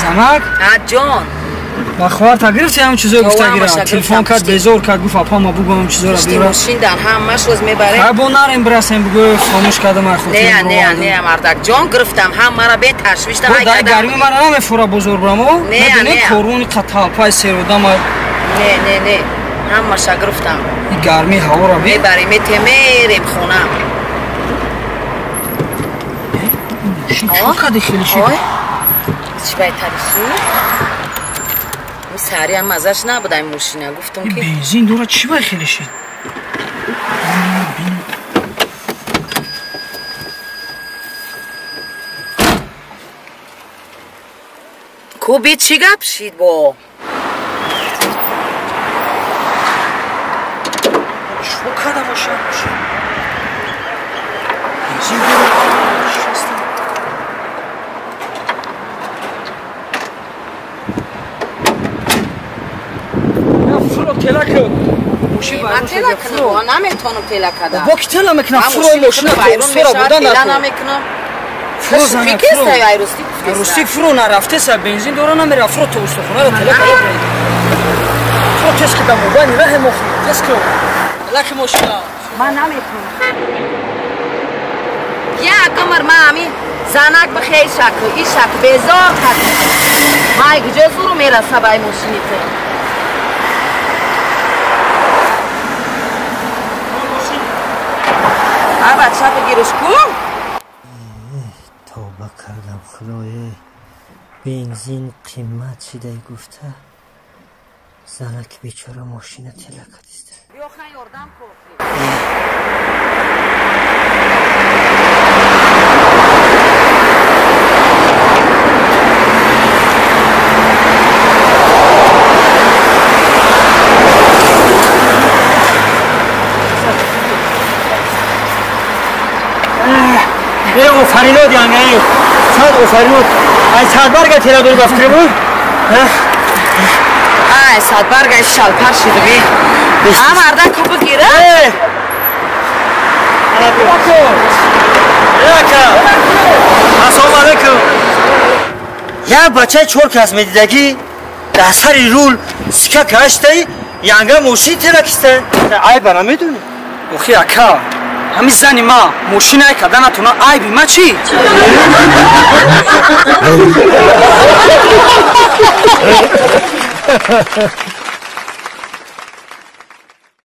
Занак? А ҷон. Ба хоҳарта гирифти ҳамон чизое гуфта гирам. Телефон кард, безор кард, гуфт апа ма бугӯ ҳамон чизоро биёра. Мошин дар ҳамаш рӯз мебарем. Ҳа бо нарем бирасем бугӯ хомӯш кардам ай хотир. Не, не, не, мардак ҷон гирифтам, ҳам мара бе ташвиш да ай. Дай гарми мара намефура бозор бурам о. Мебинӣ корони қаталпай серодам. Не, не, не. Ҳамаша гирифтам. И гарми ҳавора бе. Мебарем, метемерем хона. Мошин чӣ кади хеле шид? Чӣ байтариши? Сари ҳам азаш набуд ай мошина. Гуфтам ки бензин дора чӣ бай хеле шид? Ку би чӣ гап шид бо? Чӣ када бошад? Бензин дора тела кун. Мошин ман тела кунам, наметавонам тела кардам. Бо ки тела мекунам, фурои мошина фура будан тела намекунам. Фуро зана, фуро. Русти фуро нарафтеса, бензин дора намера, фуро то устохонаро тела кардам. Фуро тез ки дамо, бани раҳе мохи, тез ки. Тела ки мошина. Ман наметавонам. Я камар ма ами занак бихейшак, ишак безор кард. Май куҷо зуру мераса ба ай мошини ту? Бача бигирш ку? Тавба кардам худое, бензин қимат шидай гуфта занак бечора мошина тела кадиста. Биё хан ёрдам ку. Офаринот янга, сад офаринот. Ай садбарга тела дори бафтре буд? Ай садбарга шалпар шид би. А марда ку бигира? Ака. Ассалому алайкум. Я бачаи чор кас медидагӣ дар сари рул сика каштай янга мошин тела киста. Айба намедонӣ? Охи ака, ҳамин зани ма мошина ай карда натона, айби ма чӣ?